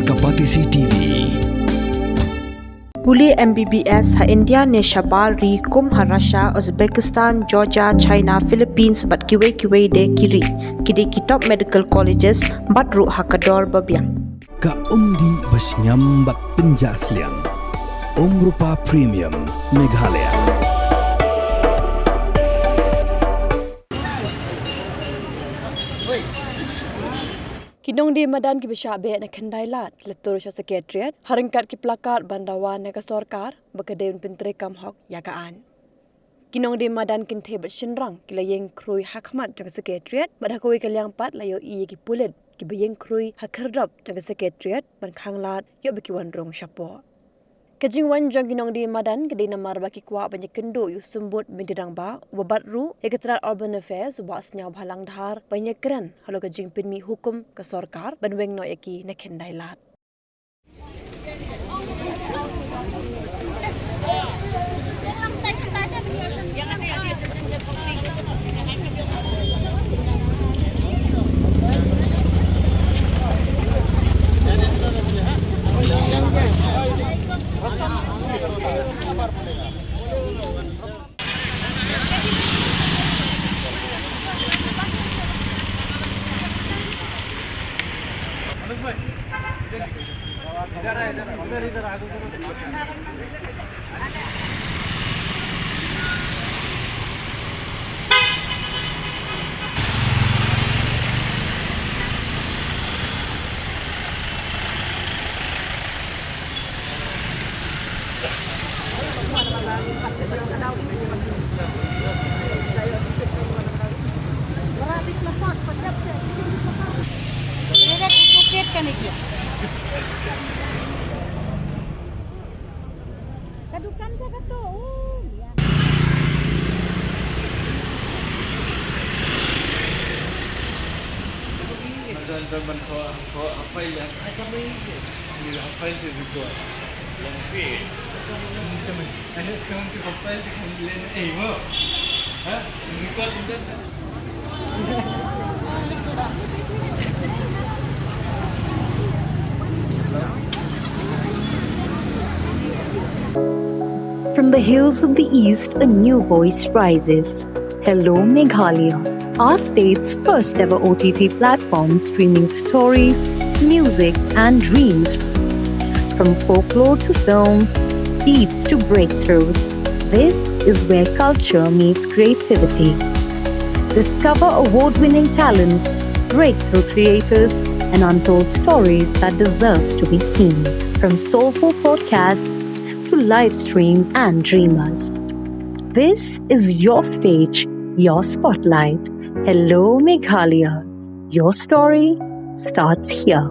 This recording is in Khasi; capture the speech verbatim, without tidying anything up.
Kapatisi T V. Pule M B B S ha India ne shabar ri kum ha Russia, Uzbekistan, Georgia, China, Philippines bad kiwei kiwei de ki ri. Ki dei ki top medical colleges bad ruh ha ka dor ba biang. Ka umdih ba shngiam bad pynjah sliang. Umrupa Premium Meghalaya. Ki nongdie madan kiba shah beh na Khyndai Lad ki la tur sha Secretariat ha ryngkat ki placard ban dawa na ka sorkar ba ka dei ban pyntreikam hok ïa ka aiñ. Ki nongdie madan kynthei bad shynrang ki la ïeng khrui ha khmat jong ka Secretariat bad ha kawei ka liang pat la ïohi ïa ki pulit kiba ïeng khrui ha khyrdop jong ka Secretariat ban khanglad ïoh ba ki wan rung shapoh. Ka jingwan jong ki nongdie madan ka dei namar ba ki kwah ban ïakynduh ïa u Symbud Myntri Rangbah uba bat ruh ïa ka tnat Urban Affairs, u Bah Sniawbhalang Dhar, ban ïakren halor ka jingpynmih hukum ka sorkar ban weng noh ïa ki na Khyndai Lad. From the hills of the East, a new voice rises. Hello Meghalaya, our state's first ever O T T platform streaming stories, music, and dreams. From folklore to films, beats to breakthroughs, this is where culture meets creativity. Discover award winning talents, breakthrough creators, and untold stories that deserves to be seen. From soulful podcasts to live streams and dreamers. This is your stage, your spotlight. Hello Meghalaya. Your story starts here.